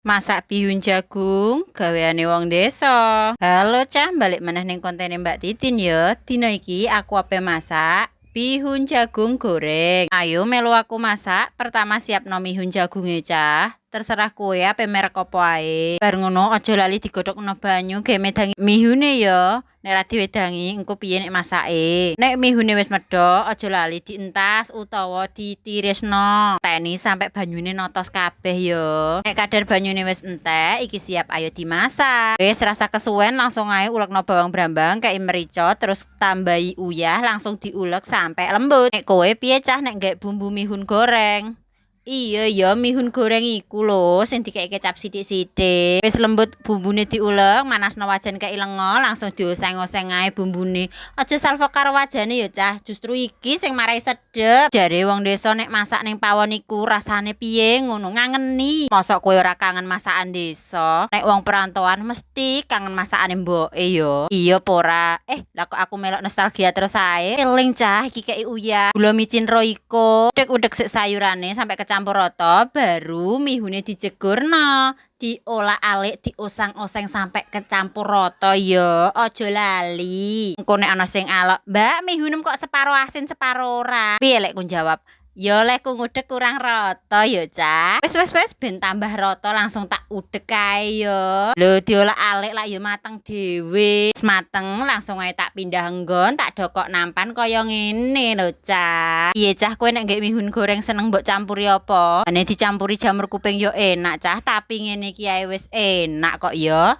Masak bihun jagung gaweane wong desa. Halo, Cah, balik meneh ning kontene Mbak Titin ya. Dina iki aku ape masak bihun jagung goreng. Ayo melu aku masak. Pertama siapno mihun jagunge, Cah. Terserah kowe ape merek apa ae. Bar ngono aja lali digodhogno banyu gawe medangi mihune ya. Nek ra diwedangi, engko piye nek masake? Nek mihune wis medhok, aja lali dientas utawa ditirisno. Teni sampe banyune notos kabeh ya. Nek kadar banyune wis entek, iki siap, ayo dimasak. Wis, rasah kesuwen, langsung ae ulekno bawang brambang, kei merica, terus tambahi uyah, langsung diulek sampe lembut. Nek kowe piye, Cah, nek gawe bumbu mihun goreng? Iya ya, mihun goreng iku lho sing dikeki kecap sithik-sithik. Wis lembut bumbune diulek, manasno wajan, kei lenga, langsung dioseng-oseng ae bumbune. Aja salfok karo wajane ya, Cah, justru iki sing marai sedep. Jare wong desa nek masak ning pawon iku rasane piye ngono, ngangeni. Mosok kowe ora kangen masakan desa? Nek wong perantauan mesti kangen masakane mboke ya. Iya apa ora? Eh, lah kok aku melok nostalgia terus ae. Eling, Cah, iki kei uyah, gula micin Royco, udek-udek sik sayurane sampai kecampur rata, baru mihune dijegurno, diolak-alik, dioseng-oseng sampai kecampur rata ya, aja lali. Engko nek ana sing alok, "Mbak, mihunem kok separo asin separo ora?" Piye lek ku jawab? Ya lek ku ngudek kurang rata ya, Cah. Wis, wis, wis, ben tambah rata langsung tak udek kae ya. Lho, diolak-alik lak ya mateng dhewe. Wis mateng langsung ae tak pindah nggon, tak dokok nampan kaya ngene lho, Cah. Piye, Cah, kowe nek nggek mihun goreng seneng mbok campuri apa? Ane dicampuri jamur kuping yo enak, Cah, tapi ngene iki ae wis enak kok ya.